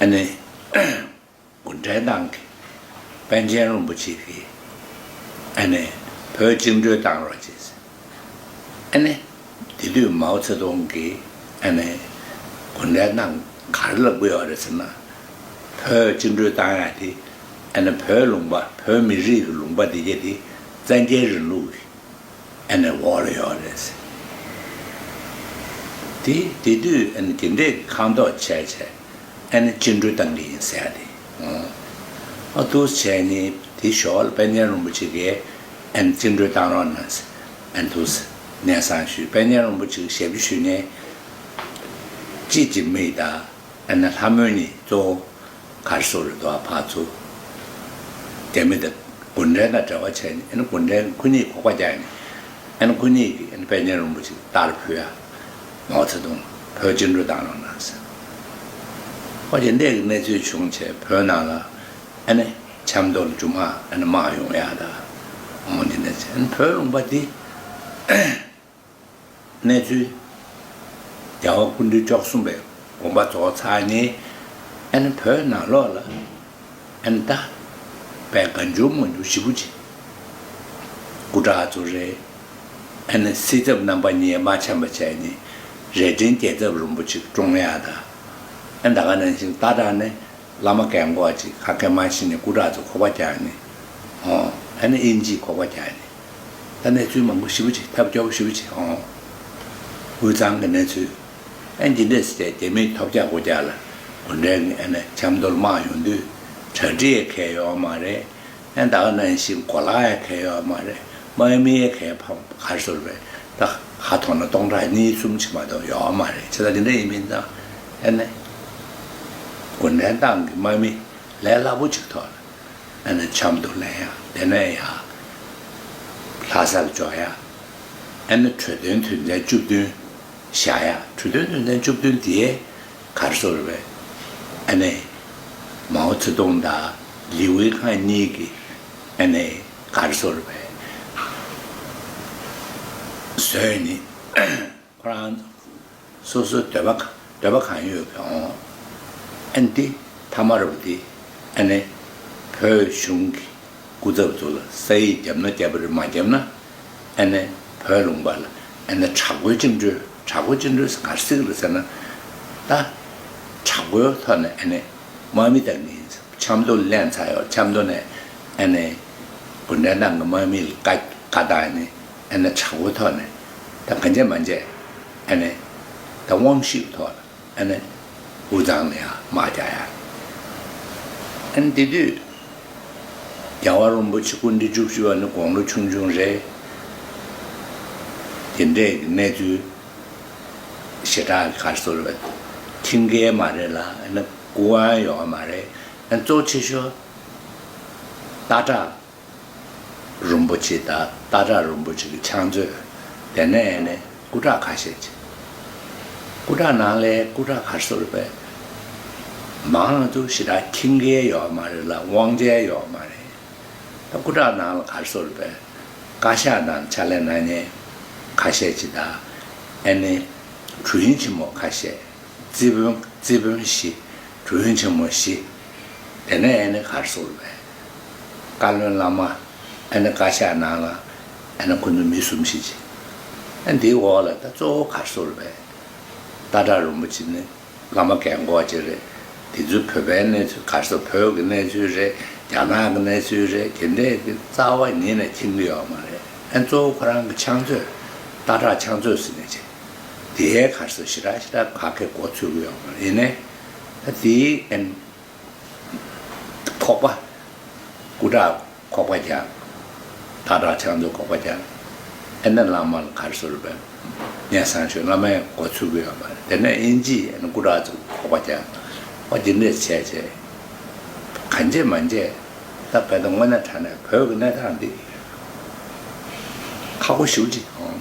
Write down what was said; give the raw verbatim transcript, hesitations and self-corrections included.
ཨ་ནི་གུང་ཁྲན་ཏང་གི་པཎ་ཆེན་རིན་པོ་ཆེ་གིས་ཨ་ནི་བོད་བཅིངས་འགྲོལ་བཏང་རོགས་བྱེད་ཟེར། ཨ་ནི་དེ་དུས་མའོ་ཙེ་ཏུང་གིས་ཨ་ནི་གུང་ཁྲན་ཏང་ག་རེ་ལབ་ཀྱི་ཡོད་རེད་ཟེར་ན། བོད་བཅིངས་འགྲོལ་བཏང་ཡ་དེ་ཨ་ནི་བོད་ལུང་པ་བོད་མི་རིགས་ཀྱི་ལུང་པ་དེ་གྱད་དེ་བཙན་རྒྱལ་རིང་ལུགས་ཀྱི་ཨ་ནི་འོག་ལ་ཡོད་རེད་ཟེར། དེ་དེ་དུས་ཨ་ནི་དེ་འདྲས་ཀྱི་ཁ་མདོག་བྱས་བྱས་ཨ་ནི་བཅིངས་འགྲོལ་བཏང་གི་ཡིན་ཟེར་ཡ་དེ། ཨོ་འདུག་བྱས་ནས་དེ་ཞོར་ལ་པཎ་ཆེན་རིན་པོ་ཆེ་གིས་ཨ་ནི་བཅིངས་འགྲོལ་བཏང་རོགས་གནང་ཟེར་ཨ་ནི་འདུག་སེ་སྙན་སེང་ཞུས། པཎ་ཆེན་རིན་པོ་ཆེ་གིས་ཞབས་ཕྱི་ཞུས་ནས་ཅི་ཅི་མི་དང་། ཨ་ནི་ལྷ་མོ་གཉིས་གཙོ་བོ་ག་རེ་ཟེར་རེད་འདུག་ཨ། ཕར་ཚུར་རྒྱ་མི་དང་གུང་ཁྲན་དང་འབྲེལ་བ་བྱས་ནས། ཨ་ནི་གུང་ཁྲན་ཁོ་གཉིས་གོ་བ་རྒྱག་ནས། ཨ་ནི་ཁོ་གཉིས་ཀྱིས་ཨ་ནི་པཎ་ཆེན་རིན་པོ་ཆེ་རྟར་ཕུལ་ཡ། མའོ་ཙེ་ཏུང་བོད་བཅིངས་འགྲོལ་བཏང་རོགས་གནང་ཟེར། ཨོ་དེ་འདྲས་ཀྱི་གནས་ཚུལ་བྱུང་བྱས་བོད་ནང་ལ་ཨ་ནི་ཆབ་མདོ་ལ་མཇུག་མ་ཨ་ནི་དམག་ཡོང་ཡ་དང་། ཨོ་དེ་འདྲས་བྱས་ཨ་ནི་བོད་ལུང་པ་འདི། གནས་ཚུལ། རྒྱལ་བ་སྐུ་ཕྲེང་བཅུ་གསུམ་པའི་དགོངས་པ་རྫོགས་ཚར་ནས། ཨ་ནི་བོད་ནང་ལོགས་ལ་ཨ་ནི་ད་དཔེ་གང་བྱུང་མང་བྱུང་ཞེ་པོ་ཅིག་སྐུ་དྲག་ཚོ་རེད། ཨ་ནི་སྲིད་ཚབ་རྣམ་པ་གཉིས་མ་འཆམ་པ་བྱས་ནས་རྭ་སྒྲེང་རྒྱལ་ཚབ་རིན་པོ་ཆེ་བཀྲོངས་ཡ་དང་། ཨ་ནི་ད་ག་ནང་བཞིན་སྟག་བྲག་ནས། བླ་མ་རྒན་གོག་ཅིག་ཁ་སྐད་མ་ཤེས་ནས་སྐུ་དྲག་ཚོ་ཁོག་པ་རྒྱག་ནས། ཨོ། ཨ་ནི་དབྱིན་ཇིས་ཁོག་པ་རྒྱག་ནས། ད་གནས་ཚུལ་མང་པོ་ཞེ་པོ་ཅིག་ཐབས་སྐྱོ་པོ་ཞེ་པོ་ཅིག་ཨོ། དབུས་གཙང་གི་གནས་ཚུལ། ཨ་འདི་འདྲས་ཟེར་རྒྱ་མིས་ཐོབ་རྒྱག་སྒོ་རྒྱག་ལ་གུང་ཁྲན་གྱིས་ཨ་ནི་ཆབ་མདོར་དམག་ཡོང་དུས་གྲ་སྒྲིག་ཡས་གལ་ཡོད་མ་རེད། ཨ་ད་ག་ནང་བཞིན་གོ་ལག་ཡས་གལ་ཡོད་མ་རེད། དམག་མི་ཡས་གལ་ཕམ་ག་རེ་ཟེར་བས། ད་ཁ་ཐོར་ན་སྟོང་ཕྲག་གཉིས་གསུམ་ཅིག་མ་གཏོགས་ཡོད་མ་རེད། བྱས་ཙང་འདི་འདྲ་ཡིན་མིན་ཙང་ཨ་ནི་གུང་ཁྲན་ཏང་གི་དམག་མི་ལས་སླ་པོ་ཅིག་ཐོག་ལ་ཨ་ནི་ཆབ་མདོ་ལེན་ཡ། དེ་ནས་ཡ་ལྷ་སར་འབྱོར་ཡ། ཨ་ནི་གྲོས་མཐུན་དོན་ཚན་བཅུ་བདུན་བཞག་ཡ། གྲོས་མཐུན་དོན་ཚན་བཅུ་བདུན་དེ་ག་རེ་ཟེར་བས། ཨ་ནི་མའོ་ཙེ་ཏུང་དང་ལི་ཝེ་ཁང་གཉིས་ཀྱིས་ཨ་ནི་ག་རེ་ཟེར་བས། བཟོས་ནི། ཁོ་རང་སོ་སོའི་འདོད་པ་ག་འདོད་པ་གང་ཡོད་ཀྱང་ཨ་ནི་དེ་ཐ་མ་རུ་དེ་ཨ་ནི་བོད་གཞུང་གི་སྐུ་ཚབ་ཚོ་ལ་ས་ཡིག་བརྒྱབ་ན་བརྒྱབ་པ་རེད། མ་བརྒྱབ་ན་ཨ་ནི་བོད་ལུང་པ་ལ་ཨ་ནི་དྲག་པོའི་བཅིངས་འགྲོལ། དྲག་པོའི་བཅིངས་འགྲོལ་ཟེར་ག་རེ་ཟེར་གི་རེད་ཟེར་ན། ད་དྲག་པོའི་ཐོག་ནས་ཨ་ནི་དམག་མི་དང་ངེད་ཆབ་མདོ་ལེན་ཚར་ཡོད། ཆབ་མདོ་ནས་ཨ་ནི་གུང་ཁྲན་ཏང་གི་དམག་མི་ལ་བཀའ་བཀའ་བཏང་ནས་ཨ་ནི་དྲག་པོའི་ཐོག་ནས་ད་གང་བྱས་མ་བྱས་ཨ་ནི་ད་དབང་ཤུགས་ཐོག་ལ་ཨ་ནི་དབུས་གཙང་ལ་ཡང་དམག་རྒྱག་ཡ། ཨ་ནི་དེ་དུས་རྒྱལ་བ་རིན་པོ་ཆེ་སྐུ་ཕྲེང་བཅུ་བཞི་པ་ནི་དགུང་ལོ་ཆུང་ཆུང་རེད། དེ་འདྲས་ཀྱི་གནས་ཚུལ་ཞེ་དྲག་གི་ག་རེ་ཟེར་བས་མཁྱེན་གྱི་མ་རེད་ལ། ཨ་ནི་སྐུ་དབང་ཡོད་མ་རེད། ཨ་ནི་གཙོ་ཆེ་ཤོས་སྟག་བྲག་རིན་པོ་ཆེ་དང་སྟག་བྲག་རིན་པོ་ཆེ་གི་ཕྱག་མཛོད། དེ་ནས་ནི་སྐུ་དྲག་ཁ་ཤས་ཅིག་སྐུ་དྲག་ནང་ལས་སྐུ་དྲག་ག་རེ་ཟེར་བས། མང་ཚོགས་ཞེ་དྲག་མཁྱེན་གྱི་ཡོད་མ་རེད་ལ། དབང་ཆ་ཡོད་མ་རེད། ད་སྐུ་དྲག་ནང་ལ་ག་རེ་ཟེར་བས། བཀའ་ཤག་ནང་ཕྱག་ལས་གནང་མཁན་ཁ་ཤས་ཅིག་དང་། ཨ་ནི་དྲུང་ཡིག་ཆེན་མོ་ཁ་ཤས། རྩིས་དཔོན། རྩིས་དཔོན་བཞི། དྲུང་ཡིག་ཆེན་མོ་བཞི། དེ་ནས་ཨ་ནི་ག་རེ་ཟེར་བས། བཀའ་བློན་བླ་མ། ཨ་ནི་བཀའ་ཤག་ནང་ལ་ཨ་ནི་ཁོ་ཚོ་མི་གསུམ་བཞི་ཅིག་ཨ་འདིའི་འོག་ལ་ད་གཙོ་བོ་ག་རེ་ཟེར་བས། སྟག་བྲག་རིན་པོ་ཆེ་ནི་བླ་མ་རྒན་གོག་ཅིག་རེད། དེ་ཚོའི་བོད་པའི་གནས་ཚུལ་ག་རེ་ཟེར། བོད་ཀྱི་གནས་ཚུལ་རེད། རྒྱ་ནག་གི་གནས་ཚུལ་རེད། དེ་འདྲས་ཀྱི་རྩ་བ་ཉིད་ནས་མཁྱེན་གྱི་ཡོད་མ་རེད། ཨ་གཙོ་བོ་ཁོ་རང་གི་ཕྱག་མཛོད། སྟག་བྲག་ཕྱག་མཛོད་ཟེར་ནས་ཅིག་དེའི་ག་རེ་ཟེར་ཞེ་དྲག་ཞེ་དྲག་ག་གེ་མགོ་ཚོད་ཀྱི་ཡོད་མ་རེད། ཡིན་ནའི་ད་དེའི་ཨན་ཁོག་པ། སྐུ་དྲག་ཁོག་པ་རྒྱག་སྟག་བྲག་ཕྱག་མཛོད་ཁོག་པ་རྒྱག་ཨ་ནི་བླ་མ་ལ་ག་རེ་ཟེར་བས། སྙན་སེང་ཞུས། བླ་མས་མགོ་ཚོད་ཀྱི་ཡོད་མ་རེད། དེ་ནས་དབྱིན་ཇིས་ཨ་ནི་སྐུ་དྲག་ཚོ་ཁོག་པ་རྒྱག་ཨོ་དེ་འདྲས་བྱས་བྱས། གང་བྱས་མ་བྱས། ད་བལ་ད་དངོས་གནས་དྲང་གནས་བོད་ཀྱི་གནས་སྟངས་འདི་ཁག་པོ་ཞེ་པོ་ཅིག་ཨོ།